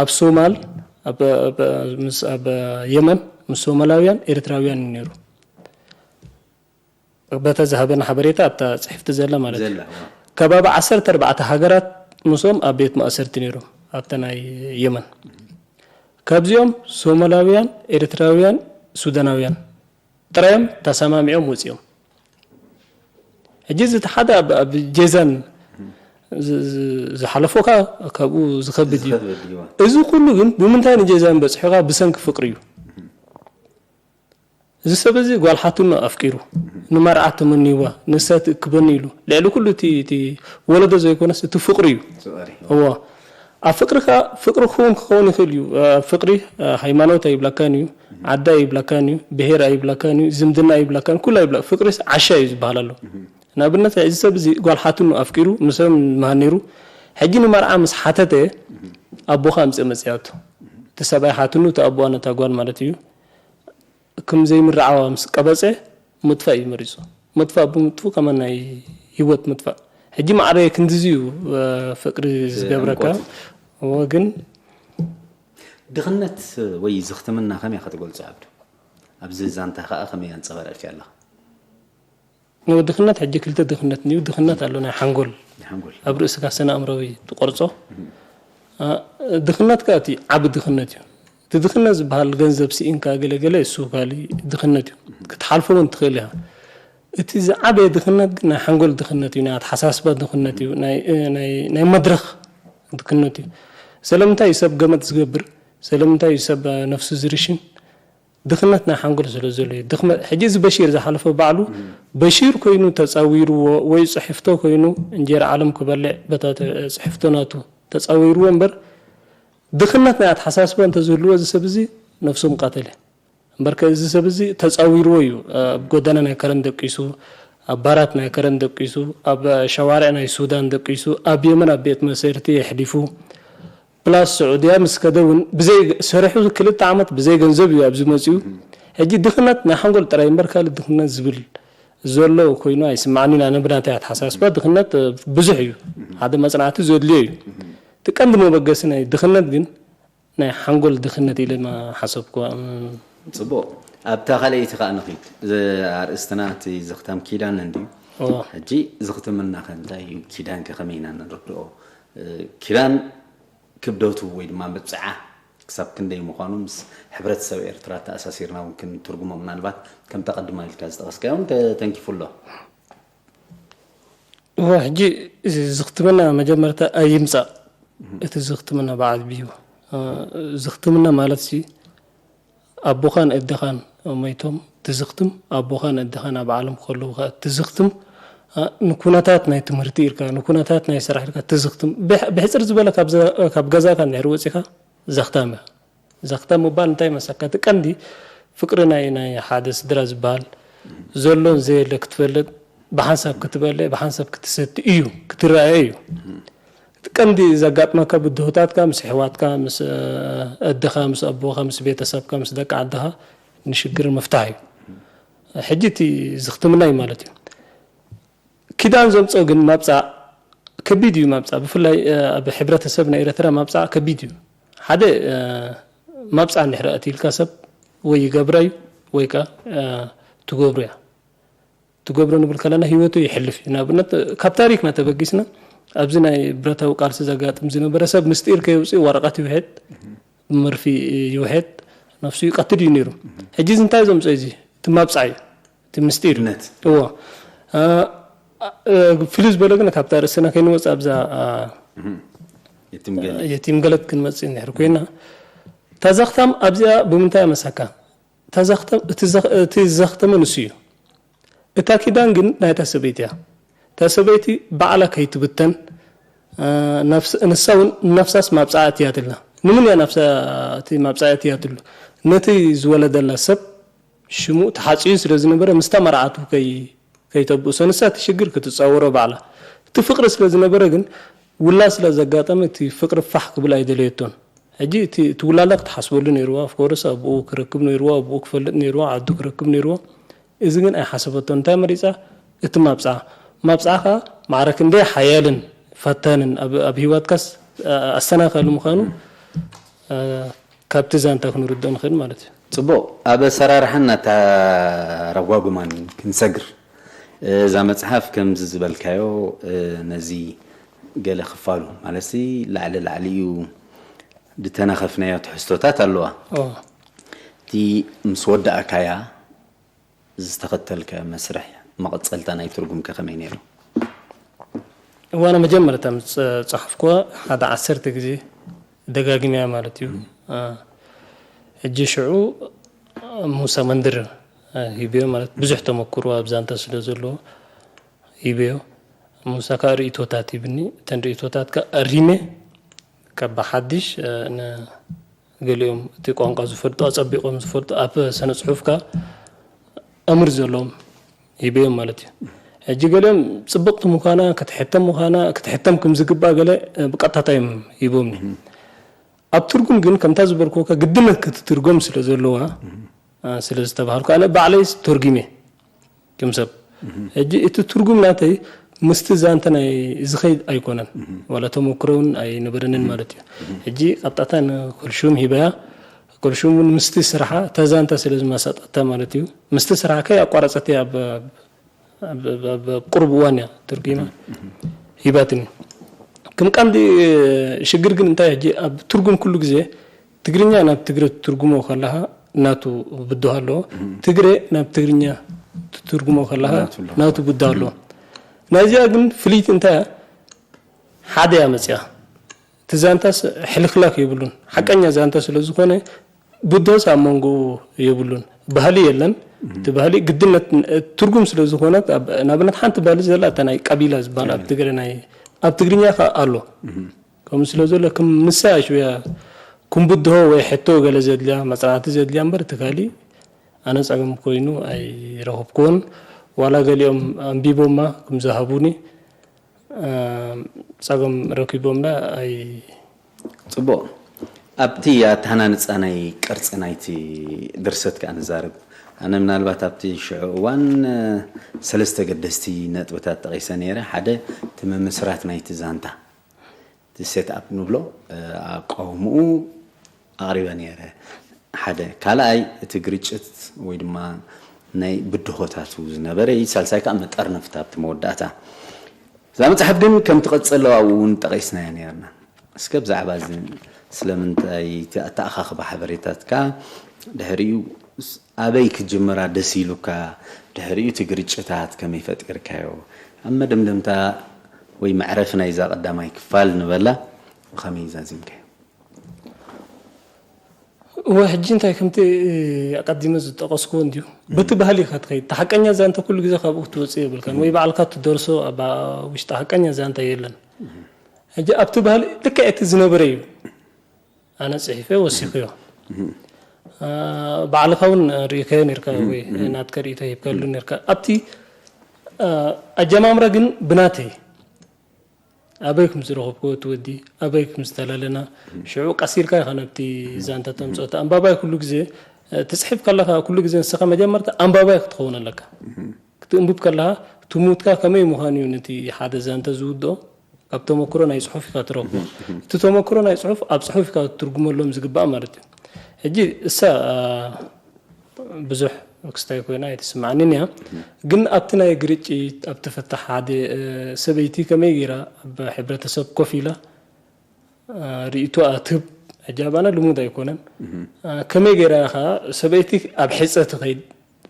ኣብ ሶማል ኣብ የመን ምስ ሶማላውያን ኤርትራውያን ነይሩ። በተ ዝሃበና ሓበሬታ ኣብታ ፅሕፍቲ ዘላ ማለት እዩ። ከባቢ ዓሰርተ ኣርባዕተ ሃገራት ምስኦም ኣብ ቤት ማእሰርቲ ነይሮም ኣብተ ናይ የመን። ካብዚኦም ሶማላውያን፣ ኤርትራውያን፣ ሱዳናውያን ጥራዮም ተሰማሚዖም ወፂኦም። ሕጂ እዚ እቲ ሓደ ኣብ ኣብ ጄዛን ዝ- ዝ- ዝሓለፎ ከ ካብኡ ዝኸብድ እዩ። ዝኸብድ እዩ። እዚ ኩሉ ግን ብምንታይ ንጄዛን በፅሑ ከ ብሰንኪ ፍቅሪ እዩ። እዚ ሰብ እዚ ጓል ሓትኖ ኣፍቂሩ ንመርዓ ተመንይዋ ንሳ ትእክበኒ ኢሉ ልዕሊ ኩሉ እቲ እቲ ወለዶ ዘይኮነስ እቲ ፍቅሪ እዩ። ዝቐሪ። እዎ ኣብ ፍቅሪ ከ ፍቅሪ ክውን ክኸውን ይኽእል እዩ። ኣብ ፍቅሪ ሃይማኖት ኣይብለካን እዩ፣ ዓዲ ኣይብለካን እዩ፣ ብሄር ኣይብለካን እዩ፣ ዝምድና ኣይብለካን ኩሉ ኣይብለ ፍቅሪስ ዓሻ እዩ ዝበሃል ኣሎ። ንኣብነት እዚ ሰብ እዚ ጓል ሓትኑ ኣፍቂሩ ንሰብ ምሃን ነይሩ። ሕጂ ንመርዓ ምስ ሓተተ ኣቦኻ ኣምፅእ መፅያቱ እቲ ሰብኣይ ሓትኑ እቲ ኣቦኣ ነታ ጓል ማለት እዩ። ከም ዘይምርዓዋ ምስ ቀበፀ ምጥፋእ እዩ መሪፁ። ምጥፋእ ብምጥፉ ከመ ናይ ህይወት ምጥፋእ። ሕጂ ማዕረ ክንድዚ እዩ ፍቅሪ ዝገብረካ። እሞ ግን ድኽነት ወይ ዝኽትምና ከመይ ኢኻ ትገልጾ ዓብዱ? ኣብዚ ዛንታ ከኣ ከመይ ኣንጸባሪቕካዮ ኣለኻ? ድኽነት ሕጂ ክልተ ድኽነት እዩ። ድኽነት ኣሎ ናይ ሓንጎል ናይ ሓንጎል ኣብ ርእስካ ስነ ኣእምሮዊ ትቆርጾ። ድኽነት ከኣ እቲ ዓቢ ድኽነት እዩ። እቲ ድኽነት ዝበሃል ገንዘብ ስኢንካ ገለገለ እሱ ካሊ ድኽነት እዩ። ክትሓልፎ እውን ትኽእል ኢኻ። እቲ ዝዓበየ ድኽነት ግን ናይ ሓንጎል ድኽነት እዩ፣ ናይ ኣተሓሳስባ ድኽነት እዩ፣ ናይ መድረኽ ድኽነት እዩ። ስለምንታይ እዩ ሰብ ገመት ዝገብር? ስለምንታይ እዩ ሰብ ነፍሱ ዝርሽን? ድኽነት ናይ ሓንጎል ስለ ዘሎ እዩ። ድኽመት ሕጂ እዚ በሺር ዝሓለፈ ባዕሉ በሺር ኮይኑ ተጻዊርዎ ወይ ጽሕፍቶ ኮይኑ እንጀራ ዓለም ክበልዕ በታ ጽሕፍቶ ናቱ ተጻዊርዎ እምበር ድኽነት ናይ ኣተሓሳስባ እንተዝህልዎ እዚ ሰብ እዚ ነፍሱ ምቐተለ። እምበርከ እዚ ሰብ እዚ ተጻዊርዎ እዩ። ኣብ ጎደና ናይ ከረን ደቂሱ፣ ኣብ ባራት ናይ ከረን ደቂሱ፣ ኣብ ሸዋርዕ ናይ ሱዳን ደቂሱ፣ ኣብ የመን ኣብ ቤት መሰርት የሕሊፉ። ፕላስ ስዑድያ ምስ ከደ እውን ብዘይ ሰሪሑ ክልተ ዓመት ብዘይ ገንዘብ እዩ ኣብዚ መጺኡ። ሕጂ ድኽነት ናይ ሓንጎል ጥራይ እምበር ካልእ ድኽነት ዝብል ዘሎ ኮይኑ ኣይስምዓንን። ኣነ ብናተይ ኣተሓሳስባ ድኽነት ብዙሕ እዩ፣ ሓደ መጽናዕቲ ዘድልዮ እዩ። እቲ ቀንዲ መበገሲ ናይ ድኽነት ግን ናይ ሓንጎል ድኽነት ኢለ ሓሰብኩዋ። ጽቡቕ። ኣብታ ካልኣይቲ ከኣ ንኺድ። እዚ ኣርእስትና እቲ ዝኽታም ኪዳን እንድዩ። ሕጂ ዝኽትምና ከ እንታይ እዩ? ኪዳን ከ ከመይ ኢና ንርድኦ? ኪዳን ክብደቱ ወይ ድማ መብጽዓ ክሳብ ክንደይ ምዃኑ ምስ ሕብረተሰብ ኤርትራ ተኣሳሲርና እውን ክንትርጉሞ ምናልባት ከምታ ቀድማ ኢልካ ዝጠቐስካዮ እውን ተንኪፉ ኣሎ። እወ፣ ሕጂ እዚ ዝኽትምና መጀመርታ ኣይምጻእ። እቲ ዝኽትምና ብዓቢኡ፣ እ፣ ዝኽትምና ማለት ሲ ኣቦኻን ኣደኻን ሞይቶም ትዝኽትም፣ ኣቦኻን ኣደኻን ኣብ ዓለም ከለዉ ከኣ ትዝኽትም፣ እ፣ ንኩነታት ናይ ትምህርቲ ኢልካ፣ ንኩነታት ናይ ስራሕ ኢልካ ትዝኽትም። ብሕ-፣ ብሕጽር ዝበለ ካብ ዘ-፣ ካብ ገዛኻ እንድሕር ወጺኻ ዘኽታም ኢኻ። ዘኽታም ምባል እንታይ መሰካ? እቲ ቀንዲ ፍቅሪ ናይ፣ ናይ ሓደ ስድራ ዝበሃል ዘሎን ዘየለ ክትፈልጥ፣ ብሓንሳብ ክትበልዕ፣ ብሓንሳብ ክትሰቲ እዩ፣ ክትረኣየ እዩ። እቲ ቀንዲ ዘጋጥመካ ብድሆታትካ ምስ ኣሕዋትካ፣ ምስ፣ እ፣ ኣደኻ፣ ምስ ኣቦኻ፣ ምስ ቤተሰብካ፣ ምስ ደቂ ዓድኻ ንሽግር ምፍታሕ እዩ። ሕጂ እቲ ዝኽትምና እዩ ማለት እዩ። ኪዳን ዘምጽኦ ግን ማብጻዕ ከቢድ እዩ። ማብጻዕ ብፍላይ፣ እ፣ ኣብ ሕብረተሰብ ናይ ኤረትራ ማብጻዕ ከቢድ እዩ። ሓደ፣ እ፣ ማብጻዕ እንድሕር ኣእትይልካ ሰብ ወይ ይገብራ እዩ ወይ ከኣ፣ እ፣ ትገብሮ እያ። ትገብሮ ንብል ከለና ህይወቱ ይሕልፍ እዩ። ንኣብነት ካብ ታሪኽና ተበጊስና ኣብዚ ናይ ብረታዊ ቃልሲ ዘጋጥም ዝነበረ ሰብ ምስጢር ከየውጽእ ወረቐት ይውሕድ፣ መርፊ ይውሕድ፣ ነፍሱ ይቀትል እዩ ነይሩ። ሕጂ እዚ እንታይ ዘምጽኦ እዚ? እቲ ማብጻዕ እዩ። እቲ ምስጢር እዩ። እምነት። እዎ። እ፣ እ፣ ፍልይ ዝበለ ግን ካብታ ርእስና ከይንወጽእ ኣብዛ፣ እ፣ የቲም ገለ። የቲም ገለት ክንመጽእ እንድሕር ኮይና፣ እታ ዘኽታም ኣብዚኣ ብምንታይ መሳካ? እታ ዘኽታም፣ እቲ ዘኽ-፣ እቲ ዘኽተመ ንሱ እዩ። እታ ኪዳን ግን ናይታ ሰበይቲ እያ። እታ ሰበይቲ ባዕላ ከይትብተን፣ እ፣ ነፍስ-፣ ንሳ እውን ነፍሳስ ማብጻዓ እትያትላ። ንምን እያ ነፍሳ እቲ ማብጻዓ እትያትሉ? ነቲ ዝወለደላ ሰብ ሽሙ ተሓጽዩ ስለ ዝነበረ ምስታ መርዓቱ ከይ-፣ ከይተብእሶ ንሳ እቲ ሽግር ክትጻወሮ ባዕላ። እቲ ፍቅሪ ስለ ዝነበረ ግን ውላድ ስለ ዘጋጠመ እቲ ፍቅሪ ፋሕ ክብል ኣይደለየቶን። ሕጂ እቲ፣ እቲ ውላዳ ክትሓስበሉ ነይርዋ። ኦፍኮርስ ኣቦኡ ክረክብ ነይርዋ፣ ኣቦኡ ክፈልጥ ነይርዋ፣ ዓዱ ክረክብ ነይርዋ። እዚ ግን ኣይሓሰበቶን። እንታይ መሪጻ? እቲ ማብጻዓ። ማብጻዓ ከኣ ማዕረ ክንደይ ሓያልን ፈታንን ኣብ፣ ኣብ ህይወትካስ፣ እ፣ ኣሰናኻሊ ምዃኑ፣ እ፣ ካብቲ ዛንታ ክንርድኦ ንኽእል ማለት እዩ። ጽቡቕ። ኣብ ኣሰራርሓን ኣተረጓጉማን ክንሰግር፣ እዛ መጽሓፍ ከምዚ ዝበልካዮ፣ እ፣ ነዚ ገለ ክፋሉ ማለትሲ ላዕሊ ላዕሊ እዩ ዝተነኸፍናዮ ትሕዝቶታት ኣለዋ። ኦ። እቲ ምስ ወዳእካያ ዝተኸተልካዮ መስርሕ መቐጸልታ ናይ ትርጉምከ ከመይ ነይሩ? እዋና መጀመርታ ምስ ጸ-፣ ጸሓፍኩዋ ሓደ ዓሰርተ ግዜ ደጋጊመያ ማለት እዩ። እ፣ ሕጂ ሽዑ ሙሳ መንድር፣ እ፣ ሂበዮ ማለት ብዙሕ ተመክሮ ኣብ ዛንታ ስለ ዘለዎ ሂበዮ። ሙሳ ከኣ ርእይቶታት ሂብኒ። እተን ርእይቶታት ከኣ ኣሪመ ካብ ብሓድሽ፣ እ፣ ን-፣ ገሊኦም እቲ ቋንቋ ዝፈልጡ፣ ኣጸቢቖም ዝፈልጡ፣ ኣብ ስነ ጽሑፍ ከኣ ኣምር ዘለዎም ሂበዮም ማለት እዩ። ሕጂ ገሊኦም ጽብቕቲ ምዃና፣ ክትሕተም ምዃና፣ ክትሕተም ከም ዝግባእ ገለ፣ እ፣ ብቀጥታ እዮም ሂቦምኒ። ኣብ ትርጉም ግን ከምታ ዝበልኩወካ ግድነት ክትትርጎም ስለ ዘለዋ፣ እ፣ ስለ ዝተባሃልኩ ኣነ ባዕለይስ ተርጉመ። ከም ሰብ። ሕጂ እቲ ትርጉም ናተይ ምስቲ ዛንታ ናይ ዝኸይድ ኣይኮነን። ዋላ ተመክሮ እውን ኣይነበረንን ማለት እዩ። ሕጂ ቀጥታ ንኮልሹም ሂበያ። ኮልሹም እውን ምስቲ ስርሓ እታ ዛንታ ስለ ዝመሰጠታ ማለት እዩ። ምስቲ ስርሓ ከይ ኣቋረጸት እያ ኣብ፣ ኣብ፣ ኣብ፣ ኣብ ቁሩብ እዋን እያ ተርጒማ ሂባትኒ። ከም ቀንዲ ሽግር ግን እንታይ ሕጂ ኣብ ትርጉም ኩሉ ግዜ ትግርኛ ናብ ትግረ ትትርጉሞ ከለኻ ናቱ ብድሆ ኣለዎ። ትግረ ናብ ትግርኛ ትትርጉሞ ከለኻ ናቱ ኣለዎ። ናቱ ብድሆ ኣለዎ። ናይዚኣ ግን ፍልይቲ እንታይ እያ? ሓደ እያ መጺኣ። እቲ ዛንታስ ሕልክላክ የብሉን። ሓቀኛ ዛንታ ስለ ዝኾነ ብድሆስ ኣብ መንጎኡ የብሉን። ባህሊ የለን። እቲ ባህሊ ግድነት ትርጉም ስለ ዝኾነ ኣብ፣ ንኣብነት ሓንቲ ባህሊ ዘላ እታ ናይ ቀቢላ ዝበሃል ኣብ ትግረ ናይ፣ ኣብ ትግርኛ ከኣ ኣሎ። ከምኡ ስለ ዘሎ ከም ንሳ ሽውያ ክንብድሆ ወይ ሕቶ ገለ ዘድልያ መጽናዕቲ ዘድልያ እምበር እቲ ካሊእ ኣነ ጸገም ኮይኑ ኣይረኸብኩዎን። ዋላ ገሊኦም ኣንቢቦማ ከም ዝሃቡኒ፣ እ፣ ጸገም ረኪቦምላ ኣይ ጽቡቕ። ኣብቲ ኣተሃናንጻ ናይ ቅርጺ ናይቲ ድርሰት ከኣ ንዛረብ። ኣነ ምናልባት ኣብቲ ሽዑ እዋን፣ እ፣ ሰለስተ ገደስቲ ነጥብታት ጠቒሰ ነይረ። ሓደ፣ እቲ ምምስራት ናይቲ ዛንታ፣ እቲ ሴት ኣፕ ንብሎ፣ እ፣ ኣቃውምኡ ኣቕሪበ ነይረ። ሓደ። ካልኣይ፣ እቲ ግርጭት ወይ ድማ ናይ ብድሆታቱ ዝነበረ እዩ። ሳልሳይ ከኣ መጠርነፍታ ኣብቲ መወዳእታ። እዛ መጽሓፍ ግን ከምቲ ቀጸሎ ኣብኡ እውን ጠቒስናያ ነይርና። እስከ ብዛዕባ እዚ፣ ስለምንታይ እቲ ኣተኣኻኽባ ሓበሬታትካ ድሕሪኡ ስ-፣ ኣበይ ክጅምራ ደስ ኢሉካ፣ ድሕሪኡ እቲ ግርጭታት ከመይ ፈጢርካዮ፣ ኣብ መደምደምታ ወይ መዕረፊ ናይዛ ቀዳማይ ክፋል ንበላ ብኸመይ ዛዚምካዮ? እወ፣ ሕጂ እንታይ ከምቲ ኣቀዲመ ዝጠቐስኩዎ እንድዩ። በቲ ባህሊ ኢኻ ትኸይድ። እቲ ሓቀኛ ዛንታ ኩሉ ግዜ ካብኡ ክትወጽእ የብልካን። ወይ ባዕልካ ትደርሶ ኣብ ውሽጢ ሓቀኛ ዛንታ የለን። ሕጂ ኣብቲ ባህሊ ልክዕ እቲ ዝነበረ እዩ። ኣነ ጽሒፈ ወሲኽዮ። እ፣ ባዕልኻ እውን ርኢኻዮ ነርካ ወይ ናትካ ርእይቶ ሂብካሉ ነርካ። ኣብቲ፣ እ፣ ኣጀማምራ ግን ብናተይ ኣበይ ከም ዝረኸብክዎ እቲ ወዲ፣ ኣበይ ከም ዝተላለና፣ ሽዑ ቀስ ኢልካ ኢኻ ናብቲ ዛንታ ተምጽኦ። እቲ ኣንባባይ ኩሉ ግዜ፣ እ፣ ትጽሕፍ ከለኻ ኩሉ ግዜ ንስኻ መጀመርታ ኣንባባይ ክትኸውን ኣለካ። ክትእንብብ ከለኻ ትሙትካ ከመይ ምዃኑ እዩ ነቲ ሓደ ዛንታ ዝውድኦ። ካብ ተመክሮ ናይ ጽሑፍ ኢኻ ትረኽቦ። እቲ ተመክሮ ናይ ጽሑፍ ኣብ ጽሑፍ ኢኻ ክትትርጉመሎም ዝግባእ ማለት እዩ። ሕጂ እሳ፣ እ፣ ብዙሕ ክስታይ ኮይና ኣይትስምዓንን እያ። ግን ኣብቲ ናይ ግርጭት፣ ኣብቲ ፍታሕ ሓደ፣ እ፣ ሰበይቲ ከመይ ገይራ ኣብ ሕብረተሰብ ኮፍ ኢላ፣ እ፣ ርእይቶኣ ትህብ፣ ሕጂ ኣባና ልሙድ ኣይኮነን። እ፣ ከመይ ገይራ ኢኻ ሰበይቲ ኣብ ሕጸ ትኸይድ?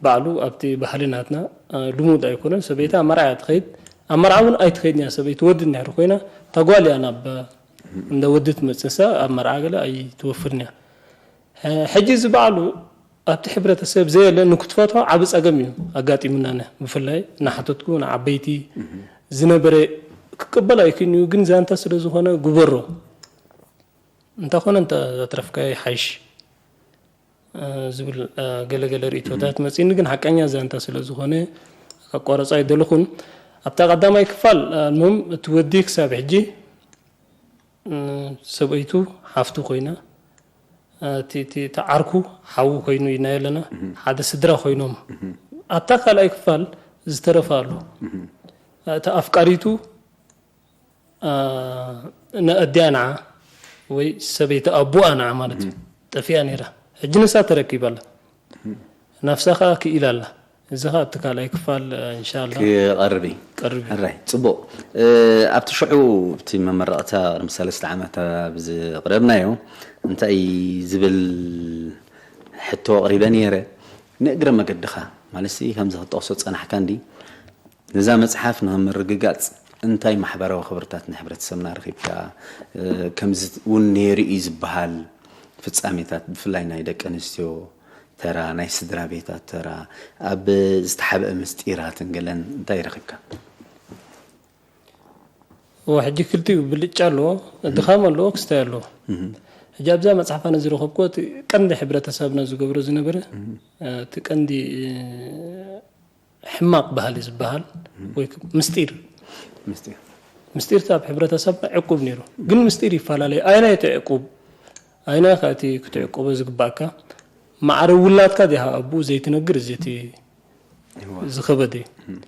ባዕሉ ኣብቲ ባህሊ ናትና፣ እ፣ ልሙድ ኣይኮነን። ሰበይቲ ኣብ መርዓ እያ ትኸይድ። ኣብ መርዓ እውን ኣይትኸይድን እያ ሰበይቲ። ወዲ እንድሕር ኮይና፣ እታ ጓል እያ ናብ እንዳ ወዲ ትመጽእ፣ ንሳ ኣብ መርዓ ገለ ኣይትወፍርን እያ። ሐ-፣ ሕጂ እዚ ባዕሉ ኣብቲ ሕብረተሰብ ዘየለ ንክትፈትሖ ዓቢ ጸገም እዩ ኣጋጢሙና። ነ-፣ ብፍላይ እናሓተትኩ ንዓበይቲ ዝነበረ ክቅበል ኣይክእልን እዩ፣ ግን ዛንታ ስለ ዝኾነ ግበሮ። እንተኾነ እንተ ዘትረፍካዮ ይሓይሽ፣ እ፣ ዝብል፣ እ፣ ገለገለ ርእይቶታት መጺእኒ፣ ግን ሓቀኛ ዛንታ ስለ ዝኾነ ከቋርጾ ኣይደለኹን። ኣብታ ቀዳማይ ክፋል፣ እ፣ እኖም እቲ ወዲ ክሳብ ሕጂ፣ እ፣ ሰበይቱ ሓፍቱ ኮይና፣ እ፣ እቲ፣ እቲ፣ እቲ ዓርኩ ሓዉ ኮይኑ ኢልናዮ ኣለና። ሓደ ስድራ ኮይኖም። ኣብታ ካልኣይ ክፋል ዝተረፈ ኣሎ። እቲ ኣፍቃሪቱ፣ እ፣ ነኣዲኣ ንዓ ወይ ሰበይቲ ኣቦኣ ንዓ ማለት እዩ። ጠፊኣ ነይራ። ሕጂ ንሳ ተረኪባ ኣላ። ናብሳ ከኣ ክኢላ ኣላ። እዚ ከኣ ኣብቲ ካልኣይ ክፋል፣ እ፣ ኢንሻኣላ ክቐርብ እዩ። ቀርብ እዩ። ሕራይ፣ ጽቡቕ። እ፣ ኣብቲ ሽዑ፣ ኣብቲ መመረቕታ ቅድሚ ሰለስተ ዓመት ኣብ ዝቕረብናዮ፣ እንታይ ዝብል ሕቶ ኣቕሪበ ነይረ፣ ንእግረ መገድኻ፣ ማለትሲ ከምዚ ክትጠቕሶ ጸናሕካ እንዲ፣ ነዛ መጽሓፍ ንኽምርግጋጽ እንታይ ማሕበራዊ ክብርታት ንሕብረተሰብና ረኺብካ? እ፣ ከምዚ እውን ነይሩ እዩ ዝበሃል ፍጻሜታት፣ ብፍላይ ናይ ደቂ ኣንስትዮ ተራ፣ ናይ ስድራ ቤታት ተራ፣ ኣብ ዝተሓብአ ምስጢራትን ገለን እንታይ ረኺብካ? እወ፣ ሕጂ ክልቲኡ ብልጫ ኣለዎ፣ ድኻም ኣለዎ፣ ክስታይ ኣለዎ። እህ። ሕጂ ኣብዛ መጽሓፍ ኣነ ዝረኸብኩዎ እቲ ቀንዲ ሕብረተሰብና ዝገብሮ ዝነበረ፣ እህ። እ፣ እቲ ቀንዲ፣ እ፣ ሕማቕ ባህሊ ዝበሃል ወይ ክ-፣ ምስጢር። ምስጢር። ምስጢር ኣብ ሕብረተሰብና ዕቁብ ነይሩ። ግን ምስጢር ይፈላለዩ። ኣየናይ እቲ ዕቁብ? ኣየናይ ከ እቲ ክትዕቁቦ ዝግባእካ? ማዕረ ውላድካ ዲኻ ኣብኡ ዘይትነግር፣ እዚ እቲ እወ። ዝኸበደ እዩ። እም።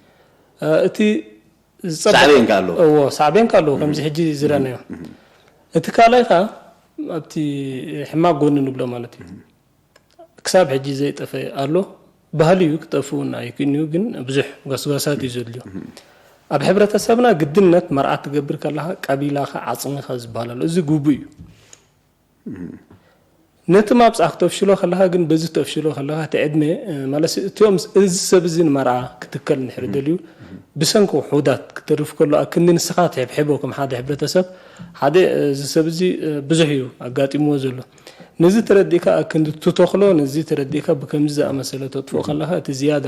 እ፣ እቲ ዝጸበቐ ሳዕቤን ከ ኣለዎ? እዎ፣ ሳዕቤን ከ ኣለዎ፣ ከምዚ እም። ሕጂ ዝረኣናዮ። እም። እቲ ካልኣይ ከኣ ኣብቲ ሕማቕ ጎኒ ንብሎ ማለት እዩ። እም። ክሳብ ሕጂ ዘይጠፈ ኣሎ። ባህሊ እዩ፣ ክጠፍእ እውን ኣይክእልን እዩ፣ ግን ብዙሕ ጓስጓሳት እዩ ዘድልዮ። እም። ኣብ ሕብረተሰብና ግድነት መርዓ ትገብር ከለኻ ቀቢላኻ ዓጽሚኻ ዝበሃል ኣሎ። እዚ ግቡእ እዩ። እም። ነቲ ማብጻሕ ክተፍሽሎ ከለኻ ግን፣ በዚ ተፍሽሎ ከለኻ እቲ ዕድመ፣ እ፣ ማለት እቲኦም፣ እዚ ሰብ እዚ ንመርዓ ክትከል እንድሕር እም። ደልዩ፣ እም። ብሰንኪ ውሑዳት ክተርፍ ከሎ፣ ኣክንዲ ንስኻ ትሕብሕቦ ከም ሓደ ሕብረተሰብ፣ ሓደ፣ እ፣ እዚ ሰብ እዚ፣ እ፣ ብዙሕ እዩ ኣጋጢምዎ ዘሎ። ነዚ ተረዲእካ ኣክንዲ ትተኽሎ፣ ነዚ ተረዲእካ ብከምዚ ዝኣመሰለ ተጥፍኦ እም። ከለኻ፣ እቲ ዝያዳ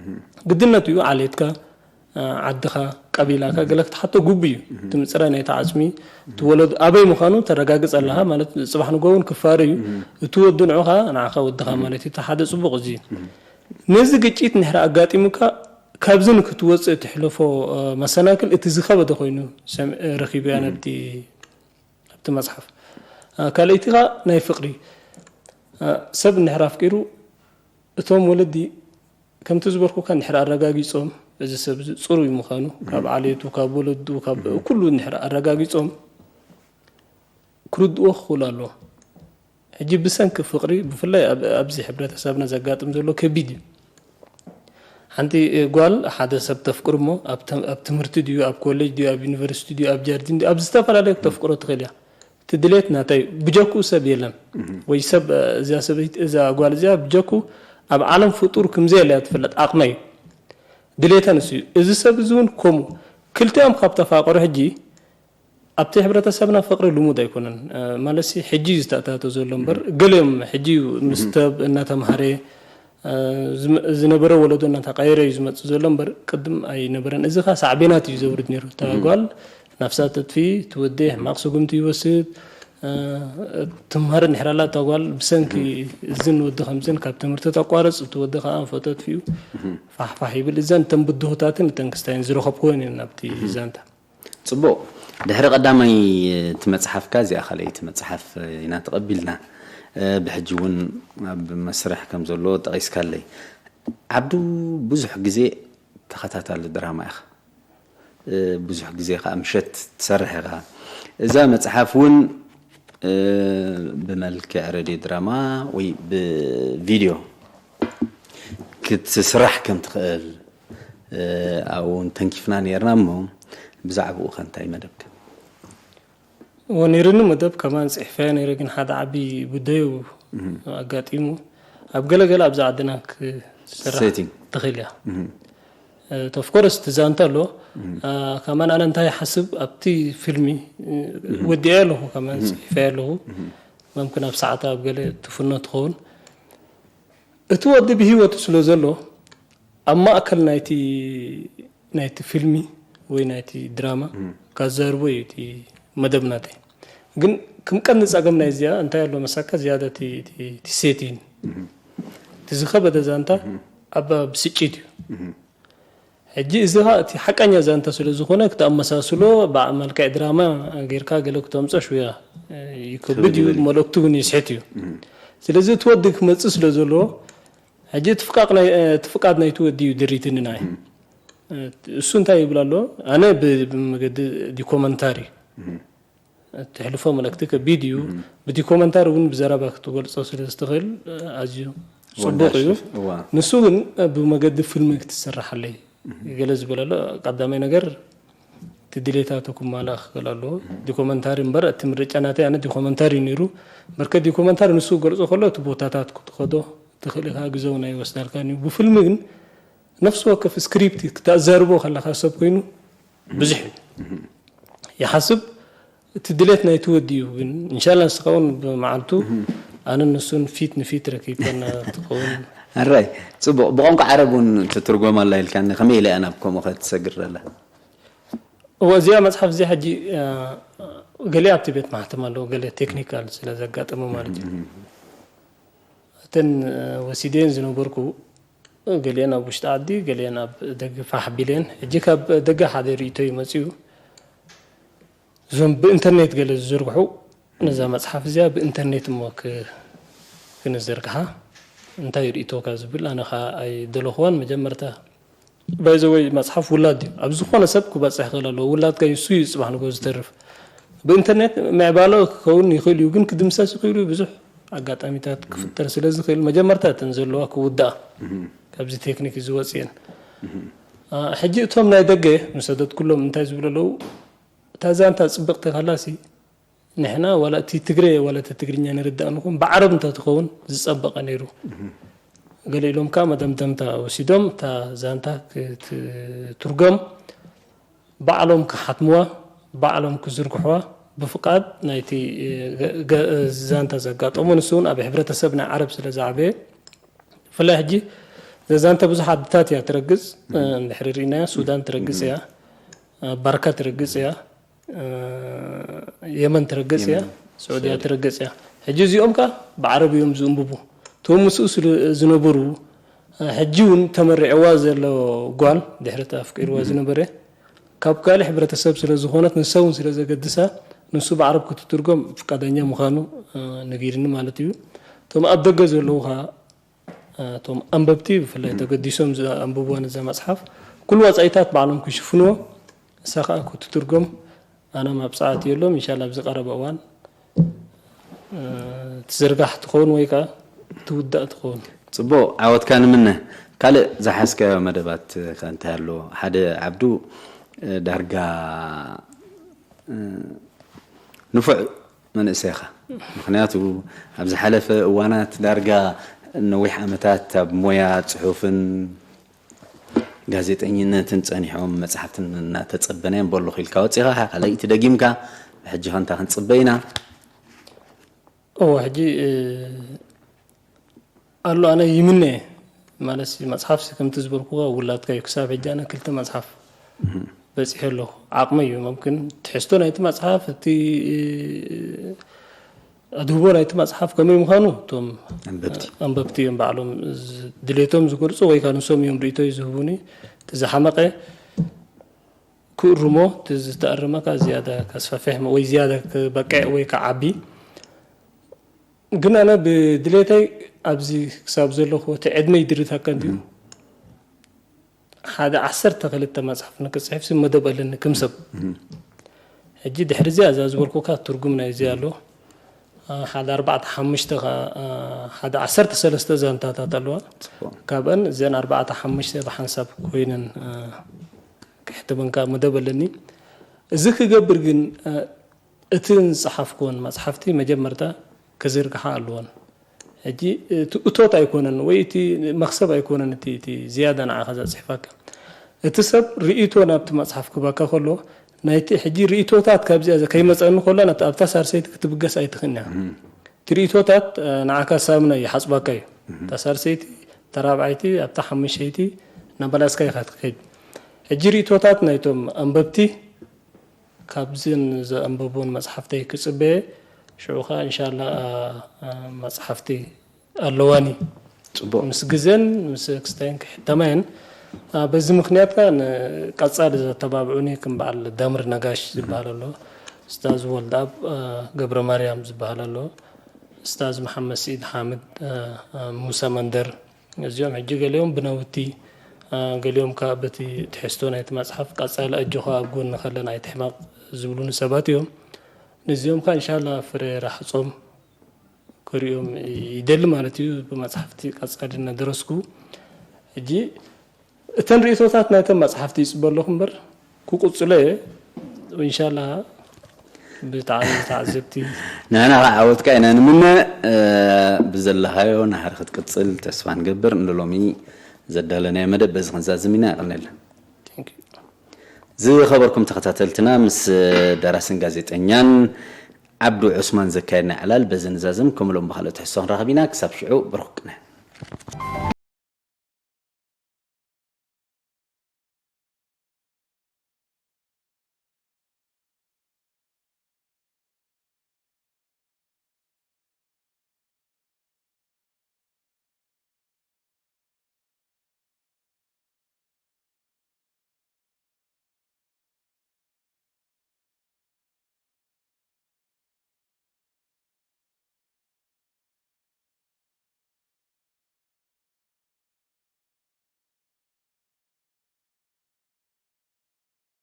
እም። ግድነት እዩ፣ ዓሌትካ፣ ዓድኻ፣ ቀቢላካ ገለ ክትሓቶ ግቡ እዩ። እቲ ምፅራይ ናይቲ ዓፅሚ፣ እቲ ወለዱ ኣበይ ምዃኑ ተረጋግፅ ኣለኻ ማለት፣ ፅባሕ ንጎ እውን ክፋር እዩ። እቲ ወዲ ንዑኻ፣ ንዓኻ ወድኻ ማለት እዩ። እቲ ሓደ ፅቡቕ እዚ እዩ። ነዚ ግጭት እንድሕር ኣጋጢሙካ፣ ካብዚ ንክትወፅእ እትሕለፎ፣ እ፣ መሰናክል እቲ ዝኸበደ ኮይኑ ሰም-፣ እ፣ ረኺበያ ናብቲ፣ ኣብቲ መፅሓፍ። እ፣ ካልኣይቲ ኸዓ ናይ ፍቕሪ። እ፣ ሰብ እንድሕር ኣፍቂሩ፣ እቶም ወለዲ ከምቲ ዝበልኩካ እንድሕር ኣረጋጊጾም፣ እዚ ሰብ እዚ ጽሩይ ምዃኑ፣ ካብ ዓሌቱ፣ ካብ ወለዱ፣ ካብ ኩሉ እንድሕር ኣረጋጊጾም፣ ክርድእዎ ክኽእሉ ኣለዎም። ሕጂ ብሰንኪ ፍቕሪ፣ ብፍላይ ኣብ፣ ኣብዚ ሕብረተሰብና ዘጋጥም ዘሎ ከቢድ እዩ። ሓንቲ ጓል ሓደ ሰብ ተፍቅር እሞ፣ ኣብ ተ-፣ ኣብ ትምህርቲ ድዩ፣ ኣብ ኮሌጅ ድዩ፣ ኣብ ዩኒቨርሲቲ ድዩ፣ ኣብ ጃርዲን ድዩ፣ ኣብ ዝተፈላለየ ክተፍቅሮ ትኽእል እያ። እቲ ድሌት ናታ እዩ። ብጀክኡ ሰብ የለን። ወይ ሰብ፣ እዛ ሰበይቲ፣ እዛ ጓል እዚኣ ብጀክኡ ኣብ ዓለም ፍጡር ከም ዘየለ እያ ትፈልጥ። ዓቕማ እዩ። ድሌታ ንሱ እዩ። እዚ ሰብ እዚ እውን ከምኡ። ክልቲኦም ካብ ተፋቐሩ ሕጂ ኣብቲ ሕብረተሰብና ፍቕሪ ልሙድ ኣይኮነን። እ፣ ማለትሲ ሕጂ እዩ ዝተኣታቶ ዘሎ እምበር፣ ገሊኦም ሕጂ እዩ ምስ ሰብ እናተምሃረ፣ እ፣ ዝመ-፣ ዝነበረ ወለዶ እናተቐየረ እዩ ዝመጽእ ዘሎ እምበር፣ ቅድም ኣይነበረን። እዚ ኸኣ ሳዕቤናት እዩ ዘውርድ ነይሩ። እታ ጓል ናፍሳ ተጥፊ፣ እቲ ወዲ ሕማቕ ስጉምቲ ይወስድ። እ፣ ትምሃር እንድሕር ኣላ እታ ጓል ብሰንኪ እዝን ወዲ ከምዝን ካብ ትምህርቲ ተቋርጽ፣ እቲ ወዲ ኸኣ ኣንፈቱ ኣጥፊኡ ፋሕፋሕ ይብል። እዘን እተን ብድሆታትን እተን ክስታይን ዝረኸብክወን እየን ናብቲ ዛንታ። ጽቡቕ። ድሕሪ ቀዳማይ እቲ መጽሓፍካ፣ እዚኣ ካልኣይቲ መጽሓፍ ኢና ተቐቢልና። እ፣ ብሕጂ እውን ኣብ መስርሕ ከም ዘሎ ጠቒስካለይ። ዓብዱ፣ ብዙሕ ግዜ ተኸታታሊ ድራማ ኢኻ። እ፣ ብዙሕ ግዜ ከኣ ምሸት ትሰርሕ ኢኻ። እዛ መጽሓፍ እውን፣ እ፣ ብመልክዕ ሬድዮ ድራማ ወይ ብቪድዮ ክትስራሕ ከም ትኽእል፣ እ፣ ኣብኡ እውን ተንኪፍና ነይርና እሞ፣ ብዛዕባኡ ከ እንታይ መደብካ? እወ፣ ነይሩኒ መደብ ከማን ጽሒፈያ ነይረ፣ ግን ሓደ ዓቢ ጉዳዩ ኣጋጢሙ፣ ኣብ ገለ ገለ ኣብዚ ዓድና ክትስራሕ ሴቲንግ። ትኽእል እያ። እ፣ ኦፍ ኮርስ እቲ ዛንታ ኣሎ። እ፣ ከማን ኣነ እንታይ ይሓስብ ኣብቲ ፊልሚ፣ እ፣ ወዲኣያ ኣለኹ፣ ከማን ጽሒፈያ ኣለኹ። መምክን ኣብ ሰዓታ ኣብ ገለ ትፍኖ ትኸውን። እቲ ወዲ ብህይወቱ ስለ ዘሎ፣ ኣብ ማእከል ናይቲ፣ ናይቲ ፊልሚ ወይ ናይቲ ድራማ ካዛርቦ እዩ እቲ መደብ ናተይ። ግን ከም ቀንዲ ጸገም ናይ እዚኣ እንታይ ኣሎ መሳካ፣ ዝያዳ እቲ፣ እቲ፣ እቲ ሴቲን፣ እቲ ዝኸበደ ዛንታ ኣብ ብስጭት እዩ። ሕጂ እዚ ኸኣ እቲ ሓቀኛ ዛንታ ስለ ዝኾነ፣ ክትኣመሳስሎ፣ ብዓ-፣ መልክዕ ድራማ ጌርካ ገለ ክተምጾ ሽውያ፣ እ፣ ይከብድ እዩ፣ ከብድ ይበል። መልእክቱ ግን ይስሕት እዩ። ስለዚ እቲ ወዲ ክመጽእ ስለ ዘለዎ፣ ሕጂ እቲ ፍቃቅ ናይ፣ እ፣ እቲ ፍቃድ ናይቲ ወዲ እዩ ድሪትኒ ናይ። እ፣ እሱ እንታይ ይብል ኣሎ? ኣነ ብ-፣ ብመገዲ ዲኮመንታሪ፣ እትሕልፎ መልእክቲ ከቢድ እዩ። ብዲኮመንታሪ እውን ብዘረባ ክትገልጾ ስለ ዝትኽእል፣ እ፣ ኣዝዩ ጽቡቕ እዩ። እዋ። ንሱ ግን፣ እ፣ ብመገዲ ፊልም ክትስርሓለይ ገለ ዝበለ ኣሎ። ቀዳማይ ነገር፣ እቲ ድሌታቱ ክማላእ ክኽእል ኣለዎ። ዲኮመንታሪ እምበር፣ እቲ ምርጫ ናተይ ኣነ ዲኮመንታሪ እዩ ነይሩ። በርከ ዲኮመንታሪ ንሱ ክገልጾ ከሎ፣ እቲ ቦታታት ክትኸዶ ትኽእል ኢኻ፣ ግዜ እውን ኣይወስደልካን እዩ። ብፊልም ግን፣ ነፍሲ ወከፍ ስክሪፕት ክተዛርቦ ከለኻ ሰብ ኮይኑ ብዙሕ እዩ። ይሓስብ፣ እቲ ድሌት ናይቲ ወዲ እዩ። ግን እንሻላ ንስኻ እውን ብመዓልቱ ኣነ ንሱን ፊት ንፊት ረኪብና ትኸውን። ኣራይ፣ ጽቡቕ። ብቋንቋ ዓረብ እውን ትትርጎም ኣላ ኢልካኒ፣ ከመይ ኢለ እያ ናብ ከምኡ ከትሰግር ዘላ? እወ፣ እዚኣ መጽሓፍ እዚኣ ሕጂ፣ እ፣ ገሊኣ ኣብቲ ቤት ማሕተም ኣለዎ፣ ገለ ቴክኒካል ስለ ዘጋጠመ ማለት እዩ። እተን፣ እ፣ ወሲደን ዝነበርኩ፣ ገሊአን ኣብ ውሽጢ ዓዲ፣ ገሊአን ኣብ ደገ ፋሕ ቢለን። ሕጂ ካብ ደገ ሓደ ርእይቶ እዩ መጺኡ። እዞም ብኢንተርኔት ገለ ዝዝርግሑ፣ ነዛ መጽሓፍ እዚኣ ብኢንተርኔት እሞ ክ-፣ ክንዝርግሓ፣ እንታይ ርእይቶካ ዝብል፣ ኣነ ኸኣ ኣይደለኽዋን መጀመርታ። ባይ ዘ ወይ፣ መጽሓፍ ውላድ እዩ። ኣብ ዝኾነ ሰብ ክበጽሕ ይኽእል ኣለዎ። ውላድካ እዩ፣ እሱ እዩ ጽባሕ ንግሆ ዝተርፍ። ብኢንተርኔት ምዕባለ ክኸውን ይኽእል እዩ፣ ግን ክድምሰስ ይኽእል እዩ። ብዙሕ ኣጋጣሚታት ክፍጠር ስለ ዝኽእል፣ መጀመርታ እተን ዘለዋ ክውድኣ፣ ካብዚ ቴክኒክ እዚ ወጽኤን። አ፣ ሕጂ እቶም ናይ ደገ፣ ምስ ሰደድኩሎም እንታይ ዝብሉ ኣለዉ? እታ ዛንታ ጽብቕቲ ከላሲ፣ ንሕና ዋላ እቲ ትግረ ዋላ እቲ ትግርኛ ንርዳእ ንኹን፣ ብዓረብ እንተትኸውን ዝጸበቐ ነይሩ። ገለ ኢሎም ከኣ መደምደምታ ወሲዶም፣ እታ ዛንታ ክትትርጎም ባዕሎም ክሓትምዋ፣ ባዕሎም ክዝርግሕዋ፣ ብፍቃድ ናይቲ፣ እ፣ ገ-፣ ገ-፣ ዛንታ ዘጋጠሞ፣ ንሱ እውን ኣብ ሕብረተሰብ ናይ ዓረብ ስለ ዝዓበየ፣ ብፍላይ ሕጂ እዛ ዛንታ ብዙሕ ዓድታት እያ ትረግጽ። እንድሕሪ ርኢናያ፣ ሱዳን ትረግጽ እያ፣ ባርካ ትረግጽ እያ፣ የመን ትረግጽ እያ፣ ስዑድያ ትረግጽ እያ። ሕጂ እዚኦም ከ ብዓረብ እዮም ዝእንብቡ። እቶም ምስኡ ስለ ዝነበሩ፣ ሕጂ እውን ተመሪዕዋ ዘሎ ጓል፣ ድሕሪ እቲ ኣፍቂርዋ ዝነበረ፣ ካብ ካልእ ሕብረተሰብ ስለ ዝኾነት፣ ንሳ እውን ስለ ዘገድሳ፣ ንሱ ብዓረብ ክትትርጎም ፍቃደኛ ምዃኑ ነጊርኒ ማለት እዩ። እቶም ኣብ ደገ ዘለዉ ከኣ፣ እቶም ኣንበብቲ ብፍላይ ተገዲሶም ዘንብብዋ ነዛ መጽሓፍ፣ ኩሉ ወጻኢታት ባዕሎም ክሽፍንዎ፣ ንሳ ከኣ ክትትርጎም ኣነ ማብጻዕቲ የሎም። ኢንሻላ ኣብዚ ቀረበ እዋን ትዝርጋሕ ትኸውን ወይ ከኣ ትውዳእ ትኸውን። ጽቡቕ፣ ዓወትካ ንምነ። ካልእ ዝሓዝካዮ መደባት ከ እንታይ ኣሎ? ሓደ ዓብዱ፣ ዳርጋ ንፉዕ መንእሰይ ኢኻ። ምኽንያቱ ኣብ ዝሓለፈ እዋናት ዳርጋ ነዊሕ ዓመታት ኣብ ሞያ ጽሑፍን ጋዜጠኝነትን ጸኒሖም፣ መጽሓፍትን እናተጸበናዮም በሎ ኢልካ ወጺኻ፣ ካልኣይቲ ደጊምካ፣ ሕጂ ከ እንታይ ክንጽበ ኢና? እወ፣ ሕጂ፣ እ፣ ኣሎ፣ ኣነ ይምነ ማለት ሲ፣ መጽሓፍ ሲ፣ ከምቲ ዝበልኩዎ ውላድካ እዩ። ክሳብ ሕጂ ኣነ ክልተ መጽሓፍ በጺሐ ኣለኹ። ዓቕመይ እዩ፣ መምክን ትሕዝቶ ናይቲ መጽሓፍ፣ እቲ፣ እ፣ ኣድህቦ ናይቲ መጽሓፍ ከመይ ምዃኑ እቶም ኣንበብቲ። ኣንበብቲ እዮም ባዕሎም ዝ-፣ ድሌቶም ዝገልጹ ወይ ከኣ ንሶም እዮም ርእይቶይ ዝህቡኒ። እቲ ዝሓመቐ ክእርሞ፣ እቲ ዝተኣረመ ከኣ ዝያዳ ከስፋፍሕ ወይ ዝያዳ ክበቅዕ ወይ ክዓቢ። ግን ኣነ ብድሌተይ ኣብዚ ክሳብ ዘለኹ እቲ ዕድመ ይድርታካ እንድዩ። ሓደ ዓሰርተ ክልተ መጽሓፍ ንክጽሕፍ ሲ መደብ ኣለኒ ክም ሰብ። ሕጂ ድሕሪ እዚኣ እዛ ዝበልኩካ ትርጉም ናይ እዚኣ ኣሎ። አ፣ ሓደ ኣርባዕተ ሓሙሽተ ከኣ፣ አ፣ ሓደ ዓሰርተ ሰለስተ ዛንታታት ኣለዋ። ጽቡቕ። ካብአን እዘን ኣርባዕተ ሓሙሽተ ብሓንሳብ ኮይነን፣ አ፣ ክሕተመን ከኣ መደብ ኣለኒ። እዚ ክገብር ግን፣ አ፣ እቲ ዝጸሓፍኩወን መጽሓፍቲ መጀመርታ ክዝርግሓ ኣለወን። ሕጂ እቲ እቶት ኣይኮነን ወይ እቲ መኽሰብ ኣይኮነን እቲ፣ እቲ ዝያዳ ንዓኻ ዘጽሕፈካ። እቲ ሰብ ርእይቶ ናብቲ መጽሓፍ ክህበካ ከሎ፣ ናይቲ ሕጂ ርእይቶታት ካብዚኣ ዘ-፣ ከይመጸኒ ከሎ፣ ናብታ፣ ኣብታ ሳልሰይቲ ክትብገስ ኣይትኽእልን እያ። እቲ ርእይቶታት፣ እ፣ ንዓካ ሳሙና ይሓጽበካ እዩ። እታ ሳልሰይቲ፣ እታ ራብዓይቲ፣ ኣብታ ሓሙሸይቲ እናመላስካ ኢኻ ትኸይድ። ሕጂ ርእይቶታት ናይቶም ኣንበብቲ ካብዘን ዘንበብወን መጽሓፍተይ ክጽበየ፣ ሽዑ ኸኣ እንሻላ፣ አ፣ አ፣ መጽሓፍቲ ኣለዋኒ። ጽቡቕ። ምስ ግዜን ምስ ክስታይን ክሕተማ እየን። አ፣ በዚ ምኽንያት ከኣ ንቀጻሊ ዘተባብዑኒ ከም በዓል ዳምር ነጋሽ ዝበሃል ኣሎ፣ እስታዝ ወልደኣብ፣ አ፣ ገብረ ማርያም ዝበሃል ኣሎ፣ እስታዝ መሓመድ ስኢድ ሓምድ፣ አ፣ አ፣ ሙሳ መንደር፣ እዚኦም ሕጂ ገሊኦም ብነውቲ፣ አ፣ ገሊኦም ከኣ በቲ ትሕዝቶ ናይቲ መጽሓፍ ቀጻሊ ኣጆኻ ኣብ ጎኒ ከለና ኣይትሕመቕ ዝብሉኒ ሰባት እዮም። ነዚኦም ከኣ እንሻላ ፍረ ራሕጾም ክርእዮም ይደሊ ማለት እዩ። ብመጽሓፍቲ ቀጻሊ እናደረስኩ፣ ሕጂ እተን ርእይቶታት ናይተን መጽሓፍቲ ይጽበ ኣለኹ እምበር፣ ክቕጽሎ እየ። ኢንሻላህ ብጣዕሚ ተዓዘብቲ። ንሕና ከዓ ዓወትካ ኢና ንምነ። እ፣ ብዘለኻዮ ናህሪ ክትቅጽል ተስፋ ንገብር። ንሎሚ ዘዳለናዮ መደብ በዚ ክንዛዝም ኢና። የቐንየልና። Thank you። ዝኸበርኩም ተኸታተልትና፣ ምስ ደራስን ጋዜጠኛን ዓብዱ ዑስማን ዘካየድና ዕላል በዚ ንዛዝም። ከም ሎም ብኻልእ ትሕዝቶ ክንራኸብ ኢና። ክሳብ ሽዑ ብሩኽ ቅነ።